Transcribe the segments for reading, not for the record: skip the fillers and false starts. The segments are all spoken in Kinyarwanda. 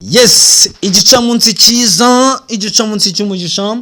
Yes, igicamunsi cyiza, igicamunsi cy'umugisha,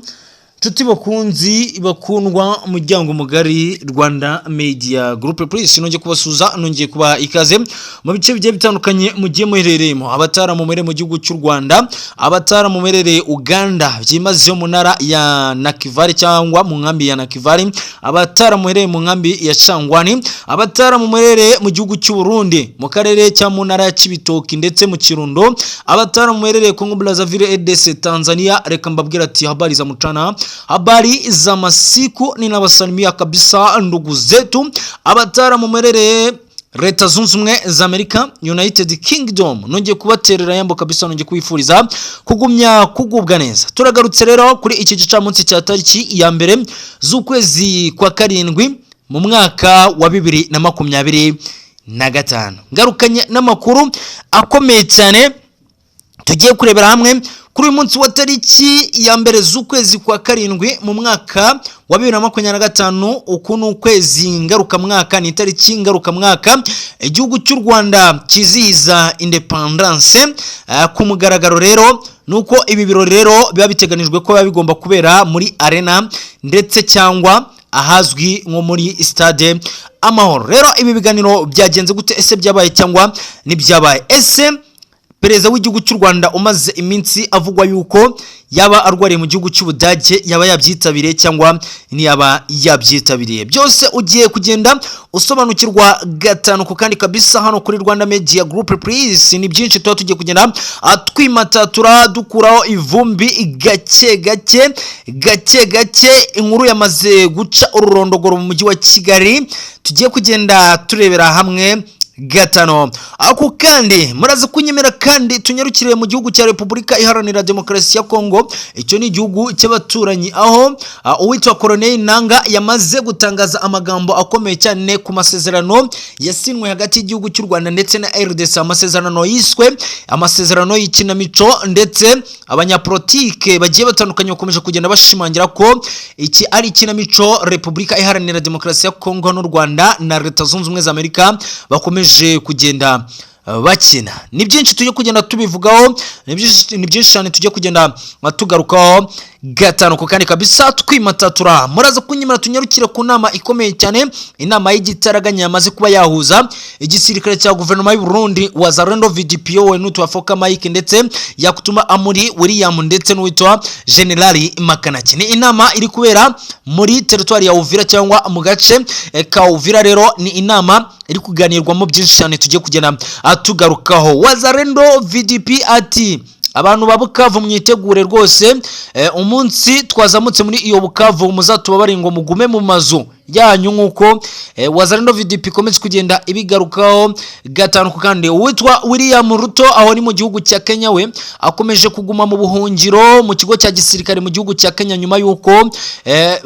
nshuti bakunzi bakundwa, umuryango mugari Rwanda Media Group Please. Nongeye kubasuhuza, nongeye kubaha ikaze mu bice bigiye bitandukanye mugiye muherereyemo. Abataramu muherereye mu gihugu cy'u Rwanda, abataramu muherereye Uganda byimazeyo mu ntara ya Nakivale cyangwa mu nkambi ya Nakivale, abataramu muherereye mu nkambi ya Cangwani, abataramu muherereye mu gihugu cy'u Burundi mu karere cya mu ntara ya Cibitoki ndetse mu Kirundo, abataramu muherereye Congo Brazzaville, RDC, Tanzania, reka mbabwira ati habari za mchana, habari za masiku, ninawasalimia kabisa ndugu zetu. Abataramu muherereye Leta Zunze Ubumwe za Amerika, United Kingdom, nongeye kubaterera yambo kabisa, nongeye kubifuriza kugumya kugubwa neza. Turagarutse rero kuri iki gicamunsi cya tariki ya 1 z'ukwezi kwa 7 mu mwaka wa 2025, ngarukanye n'amakuru akomeye cyane tugiye kurebera hamwe kuri uyu munsi wa tariki ya 1 z'ukwezi kwa 7 mu mwaka wa 2025. Uku ni ukwezi ngarukamwaka, ni itariki ngarukamwaka igihugu cy'u Rwanda cyizihiza independence ku mugaragaro. Rero nuko ibi birori rero biba biteganijwe ko biba bigomba kubera muri Arena ndetse cyangwa ahazwi nko muri Stade Amahoro. Rero ibi biganiro byagenze gute? Ese byabaye cyangwa ntibyabaye? Ese perezida w'igihugu cy'u Rwanda umaze iminsi avugwa yuko yaba arwariye mu gihugu cy'Ubudage yaba yabyitabiriye cyangwa ntiyaba yabyitabiriye? Byose ugiye kugenda usobanukirwa gatanu ku kandi kabisa hano kuri Rwanda Media Group Please. Ni byinshi tuba tugiye kugenda twimatatura, dukuraho ivumbi gake gake gake gake. Inkuru yamaze guca ururondogoro mu mujyi wa Kigali tugiye kugenda turebera hamwe gatano ako kandi. Muraza kunyemera kandi tunyarukire mu gihugu cya Repubulika Iharanira Demokarasi ya Kongo. Icyo ni igihugu cy'abaturanyi, aho uwitwa Corneille Nanga yamaze gutangaza amagambo akomeye cyane ku masezerano yasinwe hagati y'igihugu cy'u Rwanda ndetse na RDC, amasezerano yiswe amasezerano y'ikinamico. Ndetse abanyapolitike bagiye batandukanye bakomeje kugenda bashimangira ko iki ari ikinamico Repubulika Iharanira Demokarasi ya Kongo n'u Rwanda na Leta Zunze Ubumwe za Amerika bakomeje kugenda bakina. Ni byinshi tujye kugenda tubivugaho, ni byinshi cyane tujye kugenda tugarukaho gatanu ku kandi kabisa, twimatatura. Muraza kunyemera tunyarukire ku nama ikomeye cyane, inama y'igitaraganya yamaze kuba yahuza igisirikare cya guverinoma y'u Burundi, Wazalendo VDP we n'uwitwa Foka Mike ndetse Yakutuma Amuri William ndetse n'uwitwa Generali Makanaki. Ni inama iri kubera muri teritwari ya Uvira cyangwa mu gace ka Uvira. Rero ni inama iri kuganirwamo byinshi cyane tugiye kugenda tugarukaho. Wazalendo VDP ati abantu ba Bukavu mwitegure rwose, umunsi twazamutse muri iyo Bukavu muzatubabare ngo mugume mu mazu yanyu, nk'uko Wazalendo VDP ikomeje kugenda ibigarukaho gatanu ku kandi. Uwitwa William Ruto, aho ni mu gihugu cya Kenya, we akomeje kuguma mu buhungiro mu kigo cya gisirikare mu gihugu cya Kenya, nyuma y'uko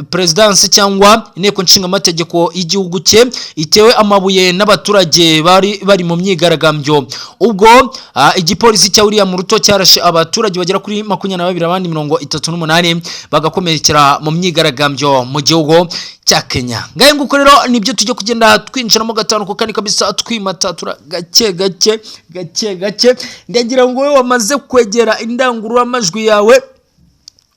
perezidansi cyangwa inteko nshingamategeko y'igihugu cye itewe amabuye n'abaturage bari bari mu myigaragambyo. Ubwo igipolisi cya William Ruto cyarashe abaturage bagera kuri 22, abandi 38 bagakomerekera mu myigaragambyo mu gihugu cya Kenya. Ngahe nguko rero nibyo tujya kugenda twinjiramo gatanu ku kandi kabisa, twimatatura gake gake gake gake. Ndagira ngo wowe wamaze kwegera indangururamajwi yawe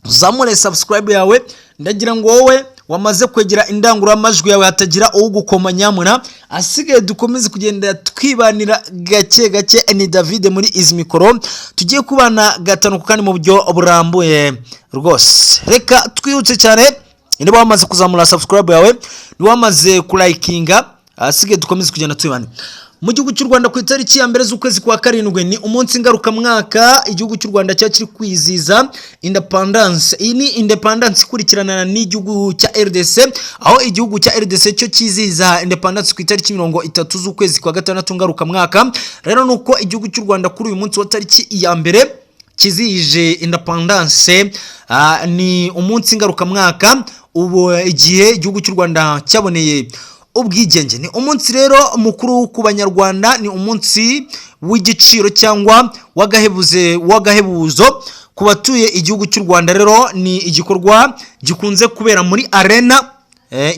uzamure subscribe yawe. Ndagira ngo wowe wamaze kwegera indangururamajwi yawe hatagira uwugukoma nyamuna, asigaye dukomeze kugenda twibanira gake gake. Ni David muri izi mikoro, tugiye kubana gatanu ku kandi mu buryo burambuye rwose. Reka twihutse cyane. Niba wamaze kuzamura subscribe yawe, niba wamaze kurayikinga, ahasigaye dukomeze kugenda tubibana. Mu gihugu cy'u Rwanda ku itariki ya 1 z'ukwezi kwa 7 ni umunsi ngarukamwaka igihugu cy'u Rwanda cyaba kiri kwizihiza independence. Iyi ni independence ikurikirana n'igihugu cya RDC, aho igihugu cya RDC cyo cyizihiza independence ku itariki 30 z'ukwezi kwa 6 ngarukamwaka. Rero nuko igihugu cy'u Rwanda kuri uyu munsi wa tariki ya 1 kizihije independence, ni umunsi ngarukamwaka ubu igihe igihugu cy'u Rwanda cyaboneye ubwigenge. Ni umunsi rero mukuru ku Banyarwanda, ni umunsi w'igiciro cyangwa w'agahebuze w'agahebuzo ku batuye igihugu cy'u Rwanda. Rero ni igikorwa gikunze kubera muri Arena.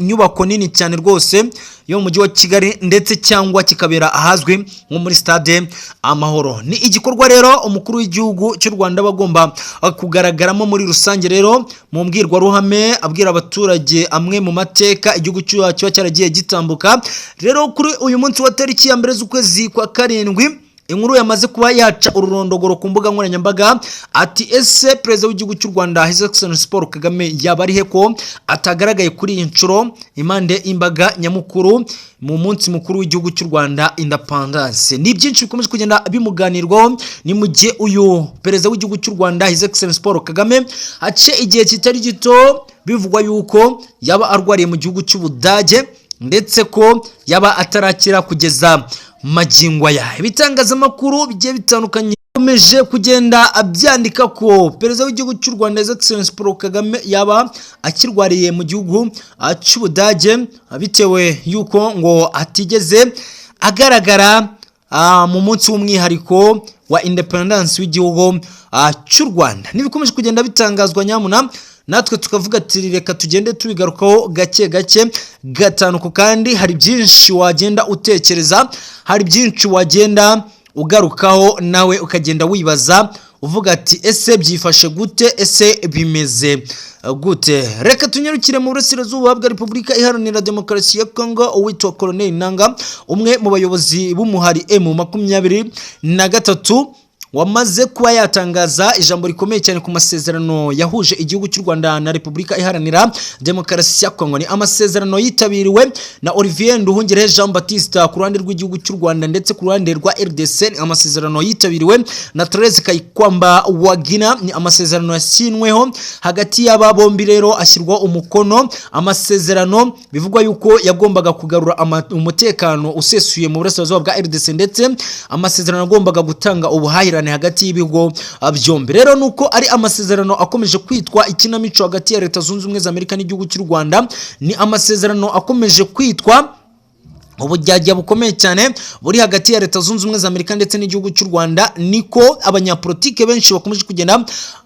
nyubako nini cyane rwose yo mu mujyi wa Kigali, ndetse cyangwa kikabera ahazwi nko muri Stade Amahoro. Ni igikorwa rero umukuru w'igihugu cy'u Rwanda aba agomba kugaragaramo muri rusange rero mu mbwirwaruhame, abwira abaturage amwe mu mateka igihugu kiba cyaragiye gitambuka. Rero kuri uyu munsi wa tariki ya 1 z'ukwezi kwa 7, inkuru yamaze kuba yaca ururondogoro ku mbuga nkoranyambaga, ati: "Ese perezida w'igihugu cy'u Rwanda, His Excellency Paul Kagame, yaba arihe ko atagaragaye kuri iyi nshuro impande y'imbaga nyamukuru mu munsi mukuru w'igihugu cy'u Rwanda, Independence?" Ni byinshi bikomeje kugenda bimuganirwaho. Ni mu gihe uyu perezida w'igihugu cy'u Rwanda, His Excellency Paul Kagame, hace igihe kitari gito bivugwa yuko yaba arwariye mu gihugu cy'Ubudage, ndetse ko yaba atarakira kugeza magingo aya. Ibitangazamakuru bigiye bitandukanye bikomeje kugenda byandika ko perezida w'igihugu cy'u Rwanda, His Excellency Paul Kagame, yaba akirwariye mu gihugu cy'Ubudage, bitewe yuko ngo atigeze agaragara mu munsi w'umwihariko wa Independence w'igihugu cy'u Rwanda. N'ibikomeje kugenda bitangazwa nyamuna, natwe tukavuga ati reka tugende tubigarukaho gake gake, gatanu ku kandi. Hari byinshi wagenda utekereza, hari byinshi wagenda ugarukaho, nawe ukagenda wibaza uvuga ati: "Ese byifashe gute? Ese bimeze gute?" Reka tunyarukire mu burasirazuba bwa Repubulika Iharanira Demokarasi ya Kongo. Uwitwa Colonel Nanga, umwe mu bayobozi b'umuhari M23, wamaze kuba yatangaza ijambo rikomeye cyane ku masezerano yahuje igihugu cy'u Rwanda na Repubulika Iharanira Demokarasi ya Kongo. Ni amasezerano yitabiriwe na Olivier Nduhungirehe Jean Baptiste ku ruhande rw'igihugu cy'u Rwanda, ndetse ku ruhande rwa RDC ni amasezerano yitabiriwe na Therese Kayikwamba Wagner. Ni amasezerano yasinweho hagati y'aba bombi rero, ashyirwa umukono, amasezerano bivugwa yuko yagombaga kugarura umutekano usesuye mu burasirazuba bwa RDC, ndetse amasezerano agombaga gutanga ubuhahirane hagati y'ibigo byombi. Rero nuko ari amasezerano akomeje kwitwa ikinamico hagati ya Leta Zunze Ubumwe za Amerika n'igihugu cy'u Rwanda. Ni amasezerano akomeje kwitwa ubujyajya bukomeye cyane buri hagati ya Leta Zunze Ubumwe za Amerika ndetse n'igihugu cy'u Rwanda, niko abanyapolitike benshi bakomeje kugenda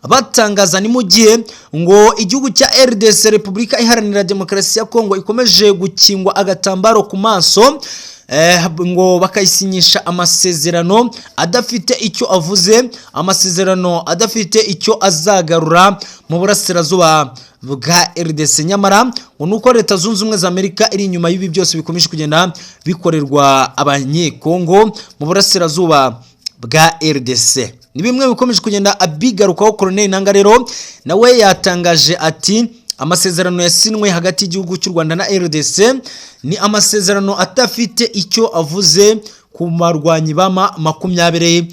batangaza. Ni mu gihe ngo igihugu cya RDC, Repubulika Iharanira Demokarasi ya Kongo, ikomeje gukingwa agatambaro ku maso, ngo bakayisinyisha amasezerano adafite icyo avuze, amasezerano adafite icyo azagarura mu burasirazuba bwa RDC. Nyamara ngo nuko Leta Zunze Ubumwe za Amerika iri inyuma y'ibi byose bikomeje kugenda bikorerwa Abanyekongo mu burasirazuba bwa RDC. Ni bimwe bikomeje kugenda bigarukaho. Colonel Nanga rero nawe yatangaje ati: "Amasezerano yasinwe hagati y'igihugu cy'u Rwanda na RDC ni amasezerano adafite icyo avuze ku barwanyi bama 23."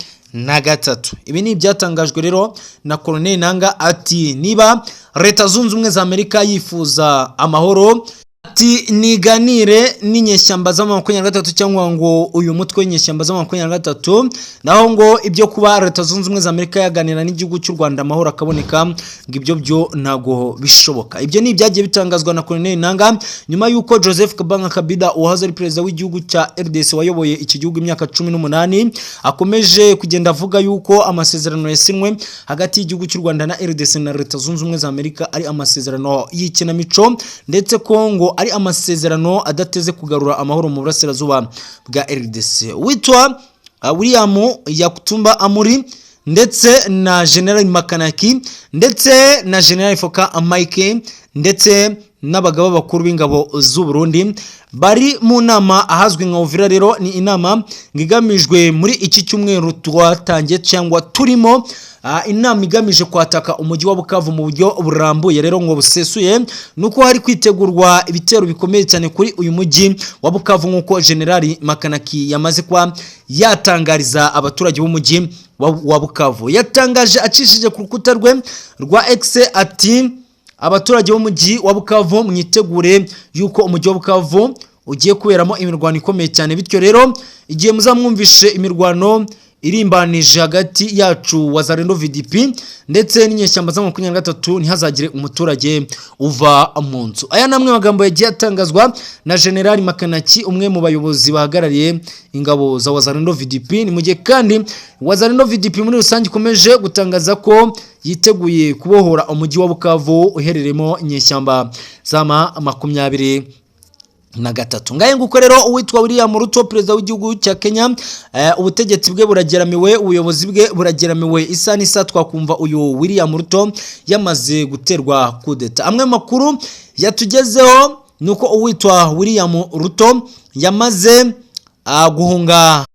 Ibi ni ibyatangajwe rero na Colonel Nanga, ati niba Leta Zunze Ubumwe za Amerika yifuza amahoro, ati niganire n'inyeshyamba za 23, cyangwa ngo uyu mutwe w'inyeshyamba za 23. Naho ngo ibyo kuba Leta Zunze Ubumwe za Amerika yaganira n'igihugu cy'u Rwanda amahoro akaboneka, ngo ibyo byo ntago bishoboka. Ibyo ni ibyagiye bitangazwa na Colonel Nanga nyuma y'uko Joseph Kabanga Kabila, uwahoze ari perezida w'igihugu cya RDC, wayoboye iki gihugu imyaka 18, akomeje kugenda avuga yuko amasezerano yasinwe hagati y'igihugu cy'u Rwanda na RDC na Leta Zunze Ubumwe za Amerika ari amasezerano y'ikinamico, ndetse ko ngo ari amasezerano adateze kugarura amahoro mu burasirazuba bwa RDC. Witwa William Yakutumba Amuri, ndetse na General Makanaki, ndetse na General Foka Mike, ndetse n'abagaba bakuru b'ingabo z'u Burundi bari mu nama ahazwi nka Uvira. Rero ni inama igamijwe muri iki cyumweru twatangiye cyangwa turimo, inama igamije kwataka umujyi wa Bukavu mu buryo burambuye rero ngo busesuye, nuko hari kwitegurwa ibitero bikomeye cyane kuri uyu mujyi wa Bukavu, nk'uko General Makanaki yamaze kuba yatangariza abaturage b'umujyi wa Bukavu. Yatangaje acishije ku rukuta rwe rwa X ati: "Abaturage b'umujyi wa Bukavu, mwitegure yuko umujyi wa Bukavu ugiye kuberamo imirwano ikomeye cyane. Bityo rero igihe muzamwumvishe imirwano irimbanije hagati yacu Wazalendo VDP ndetse n'inyeshyamba za 23, ntihazagire umuturage uva mu nzu. Aya ni amwe magambo yagiye atangazwa na General Makanaki, umwe mu bayobozi bahagarariye ingabo za Wazalendo VDP. Ni mu gihe kandi Wazalendo VDP muri rusange ikomeje gutangaza ko yiteguye kubohora umujyi wa Bukavu uherereyemo inyeshyamba za M23. Ngahe nguko rero, uwitwa William Ruto, perezida w'igihugu cya Kenya, ubutegetsi bwe burageramiwe, ubuyobozi bwe burageramiwe. Isa n'isa twakumva uyu William Ruto yamaze guterwa kudeta. Amwe mu makuru yatugezeho ni uko uwitwa William Ruto yamaze guhunga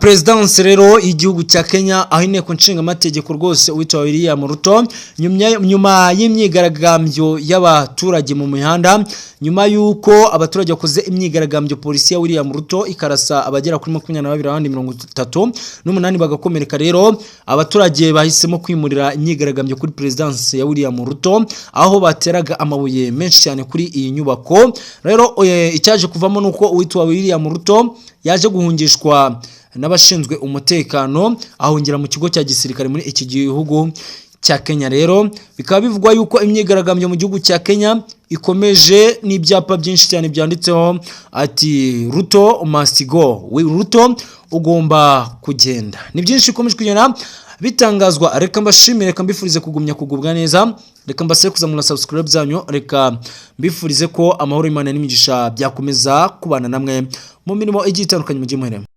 perezidansi rero y'igihugu cya Kenya, aho inteko nshingamategeko rwose, uwitwa William Ruto, nyuma y'imyigaragambyo y'abaturage mu mihanda, nyuma y'uko abaturage bakoze imyigaragambyo, polisi ya William Ruto ikarasa abagera kuri 22, abandi 38 bagakomereka, rero abaturage bahisemo kwimurira imyigaragambyo kuri perezidansi ya William Ruto, aho bateraga amabuye menshi cyane kuri iyi nyubako. Rero icyaje kuvamo ni uko uwitwa William Ruto yaje guhungishwa n'abashinzwe umutekano, ahungira mu kigo cya gisirikare muri iki gihugu cya Kenya. Rero bikaba bivugwa yuko imyigaragambyo mu gihugu cya Kenya ikomeje, n'ibyapa byinshi cyane byanditseho ati "Ruto must go", "Ruto ugomba kugenda". Ni byinshi bikomeje kugenda bitangazwa. Reka mbashimire, reka mbifurize kugumya kugubwa neza, reka mbasebe kuzamura subscribe zanyu, reka mbifurize ko amahoro y'Imana n'imigisha byakomeza kubana namwe mu mirimo igiye itandukanye mugiye muheremo.